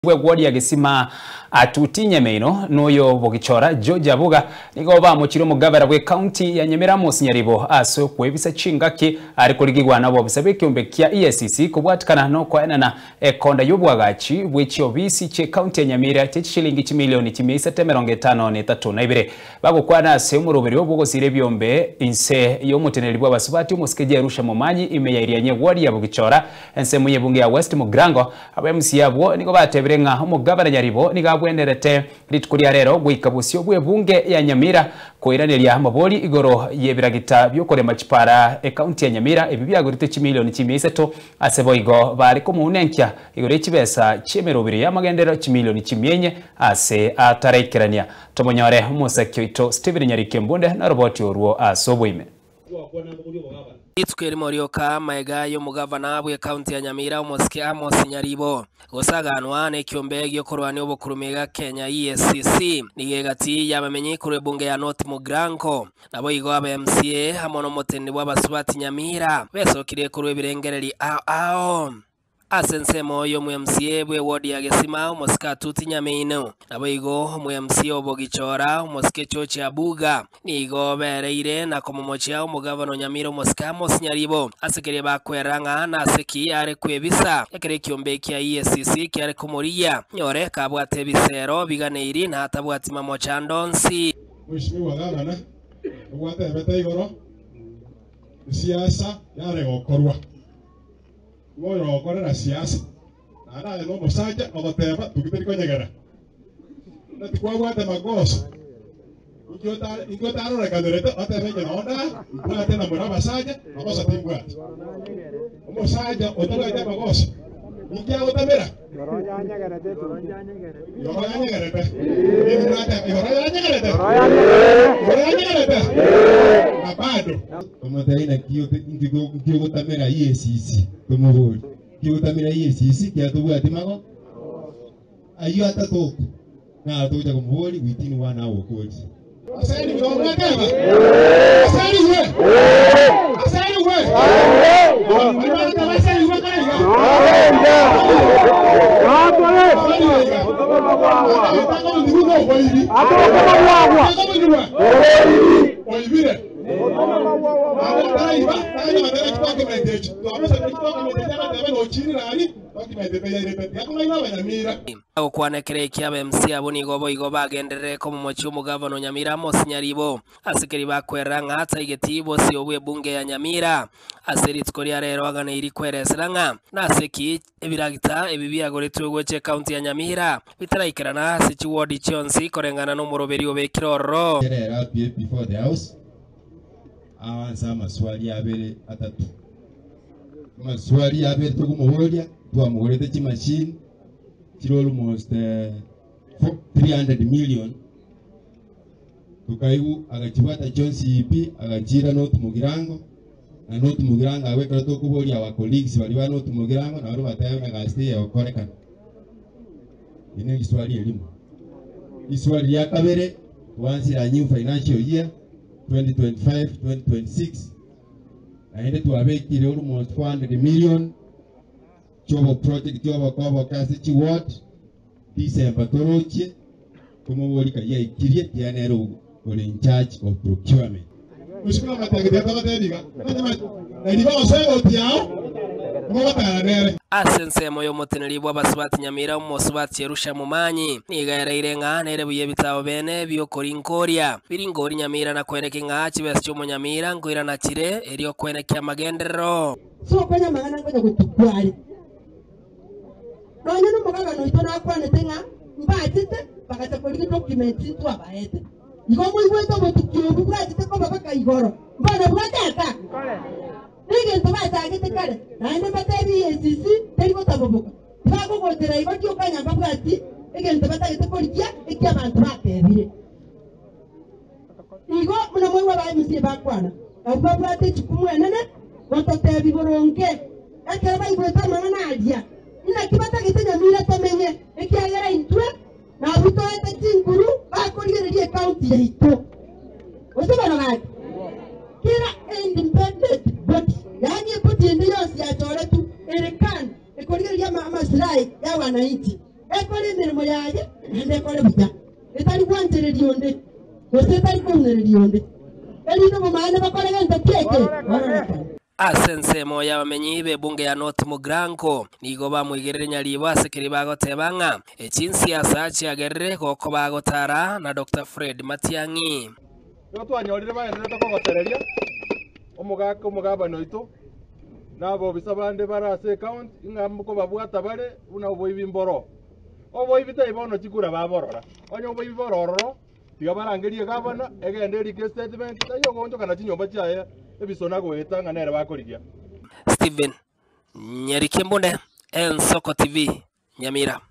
Bw'egwori gesima Atuti Nyameino na oyo bogichora George Abuga nigo bamochire omogabera bw'ecounty ya Nyamira Amos Nyaribo ase okwebisa chingaki are korigigwa nabobisa b'ekeombe kia EACC kobwatikana nokoenana ekonda y'obwagachi bwe chiobisi chi'ecounty ya Nyamira chie chishilingi chimilioni chimia isato emerongo etano na etato na ibere. Bagokwana ase omoroberio bw'ogosiira ebiombe inse y'omoteneneri bw'abasubati omosike Jerusha Momanyi ime ya Irianyi egwori ya Bogichora ensemo y'ebunge ya West Mugirango Ab'MCA abwo nigo batebire ng'a omogabana Nyaribo nigo abwenerete rituko ria rero goika bosio bw'ebunge ya Nyamira koiraneria amabori igoro y'ebiragita bi'okorema chipara ekaunti ya Nyamira ebio biagorete chimilioni chimia isato ase boigo bare komounenkia igoro y'echibesa chi'emeroberi y'amagenderero chimilioni chimia inye ase ataraikerania. Tomonyore omosaki oito Stephen Nyariki Mbunde noroboti orwo ase oboime. Rituko erimo rioka amaega y'omogavana bw'ekaunti ya Nyamira omosike Amos Nyaribo gosaganwa nekiombe giokorwania obokurumi ga Kenya EACC nigo egati y'abamenyi korwa ebunge ya North Mugirango naboigo aba MCA amo nomoteneni bw'abasubati Nyamira besokirie korwa ebirengereri ao ao. Ase ensemo y'omo-MCA bw'ewodi ya Gesima, omosike Atuti Nyameino, naboigo omo-MCA o Bogichora, omosike George Abuga, nigo bereire na komomochia omogavana o Nyamira omosike Amos Nyaribo ase keria bakwera ng'a nase ki are kwebisa ekero ekiombe kia EACC kiare komorigia nyore kabwate ebisero biganeiri na atabwati mamocha ande onsi. Mheshimiwa Gavana, ogwatebete igoro, esiasa yare gokorwa. Igo oyogokorera siasa, naende aye nomosacha ogoteba tuki teri konyegera, buna tikwabwate magoso, inki ota- inki otarorekanerete otebe inche noo ndaa mbwate na more abasacha, magoso timbwati. Omosacha otabwati amagoso, inki agotamera? Igoro yanyegerete. Inki mwateba? Igoro yanyegerete? Igoro yanyegerete? Na bado. Tomotebi naki ote- nki go- nki ogotamera EACC, tomoborie, nki ogotamera EACC kiagera tobwati mago ayio atatoka, naro togocha komoboria within one hour okorie. Asani gwe omwateba? Asani gwe? Asani gwe? Bari bagoteba asani gwe kare iga? Asani gwe iga? Okomonigwa oboibi. Okomonigwa oibire. Agokwana ekero ekio aba-MC abwo nigo boigo bagenderere komomochia omogavana o Nyamira Amos Nyaribo ase keria bakwerera ng'a taigeti bosio bw'ebunge ya Nyamira. Ase rituko ria rero aganeiri kweresera ng'a nase ki ebiragita ebi biagoretwe gocha ekaunti ya Nyamira bitaraikerana ase chiwodi chionsi koreng'ana nomoroberi obekire ororo. Rero appear before the house aanse amaswali abere atato. Amaswali abere tokomoboria, twamogorete chimachine chire almost 300 million, tokaigwa agachibwata chionsi pi agachiira North Mugirango, na North Mugirango abwo ekero tokoboria our colleagues baria ba North Mugirango nabo bateba buna gasi teiyo egokorekana. Eri ne riswali erimo. Riswali ria kabere, twansire a new financial year 2025-2026, naende twabekire almost 400 million chiobo project obokoboka ase chiward, December torochie, tomoborie kari aikirie ekiagera nere ore in charge of procurement. Mheshimiwa Matiang'i tiga togotebi iga, nari bagosoa egoti yao, mogotara nere. Ase ensemo y'omoteneri bw'abasubati Nyamira omosubati Jerusha Momanyi nigo ereire ng'a nere buya ebitabo bene bi'okorinkoria birinkoria Nyamira na kwenekia ng'a chibesa chi'omonyamira nkoirana chire erio kwenekia amagenderero. Sokonya amang'ana nkonya gotukwa are. Nonya nomogabana oito nakwanete ng'a mbachete bagacha korigia documents ntwabaete. Igo moigwete obotuki obwo bwachete koba baka igoro, mbono bwachaka? Negento bachagete kare, naende mbatebi EACC teri gotaboboka. Tibagogochera igo rioka ng'a mbabwati egento batagete korigia eki abanto batebire. Igo buna mwaigwa aba MCA bakwana, abwo babwate echukumu enene gototebi boronge ekero baigwete amang'ana aria, inaki batagete Nyamira tomenye, ekiagera intwe nabwo toete chinguru bakorigereria ecounty yaito. Gose bono gaki, kera independent body, yaani ebody ende yonsi yachoretwe ere kando ekorigereria amasilahi ya wananchi, eko. akore emeremo yaye, naende ekore buya, etari gwanchereria onde, gose etari kounereria onde, erinde obomaene bokore gento ki eke? Bororekane. Ase ensemo y'abamenyi b'ebunge ya North Mugirango nigo bamoigerire Nyaribo ase keria bagoteba ng'a echinsiasa chiagerire gokoba gotara na Doctor Fred Matiang'i. Nigo twanyorire bagendererete kogosereria omogaka omogabana oito, na abobisa bande bare ase ecounty, ng'a nkobabwata bare buna oboibi mboro. Oboibi tari bono chikura baborora. Onye oboibi bore ororo, tiga barangerie egavana, egende erike estatement, tari ogoonchokana chinyomba chiaye ebisona goeta ng'a nere bakorigia. Stephen Nyariki Mbunde, Ensoko TV, Nyamira.